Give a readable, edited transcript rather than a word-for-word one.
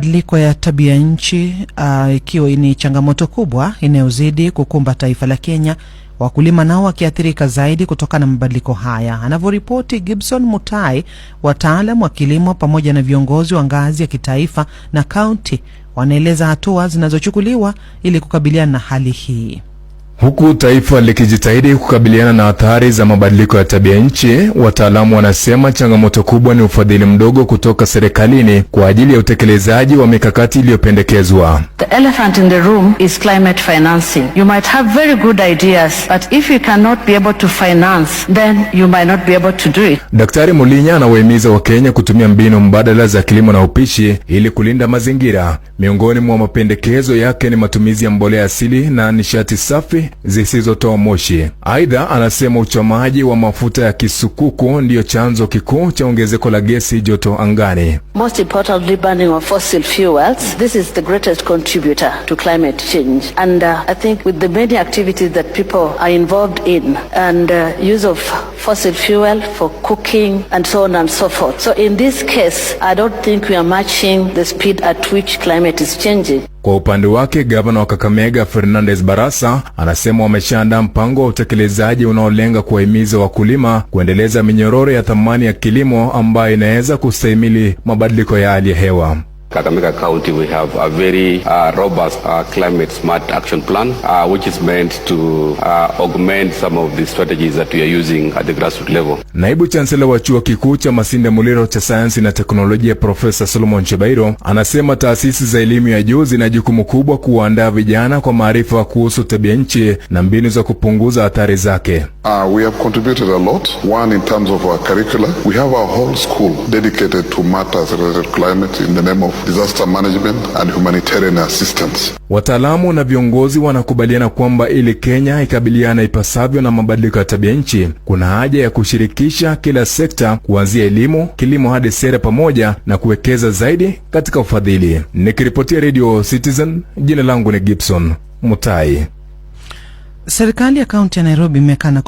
Mabadiliko ya tabia nchi ikiwa ni changamoto kubwa inayozidi kukumba taifa la Kenya, wakulima nao wakiathirika zaidi kutokana na mabadiliko haya. Anavyoripoti Gibson Mutai, wataalam wa kilimo pamoja na viongozi wa ngazi ya kitaifa na kaunti wanaeleza hatua zinazochukuliwa ili kukabiliana na hali hii. Huku taifa likijitahidi kukabiliana na athari za mabadiliko ya tabia nchi, wataalamu wanasema changamoto kubwa ni ufadhili mdogo kutoka serikalini kwa ajili ya utekelezaji wa mikakati iliyopendekezwa. The elephant in the room is climate financing. You might have very good ideas, but if you cannot be able to finance, then you might not be able to do it. Daktari Mulinya anawahimiza Wakenya kutumia mbinu mbadala za kilimo na upishi ili kulinda mazingira. Miongoni mwa mapendekezo yake ni matumizi ya mbolea asili na nishati safi zisizotoa moshi. Aidha, anasema uchomaji wa mafuta ya kisukuku ndiyo chanzo kikuu cha ongezeko la gesi joto angani. Most importantly, burning of fossil fuels. This is the greatest contributor to climate change. And I think with the many activities that people are involved in and use of fossil fuel for cooking and so on and so forth. So in this case, I don't think we are matching the speed at which climate is changing. Kwa upande wake, gavana wa Kakamega Fernandes Barasa anasema wameshaandaa mpango wa utekelezaji unaolenga kuwahimiza wakulima kuendeleza minyororo ya thamani ya kilimo ambayo inaweza kustahimili mabadiliko ya hali ya hewa. Kakamega County, we have a very robust climate smart action plan, which is meant to augment some of the strategies that we are using at the grassroots level. Naibu chansela wa Chuo Kikuu cha Masinde Muliro cha Sayansi na Teknolojia, Profesa Solomon Shibairo, anasema taasisi za elimu ya juu zina jukumu kubwa kuwaandaa vijana kwa maarifa kuhusu tabia nchi na mbinu za kupunguza athari zake. We have contributed a lot. One, in terms of our curricula, we have our whole school dedicated to matters related to climate in the name of disaster management and humanitarian assistance. Wataalamu na viongozi wanakubaliana kwamba ili Kenya ikabiliane ipasavyo na mabadiliko ya tabia nchi, kuna haja ya kushirikisha kila sekta kuanzia elimu, kilimo hadi sera, pamoja na kuwekeza zaidi katika ufadhili. Nikiripotia Radio Citizen, jina langu ni Gibson Mutai. Serikali ya kaunti ya Nairobi imekana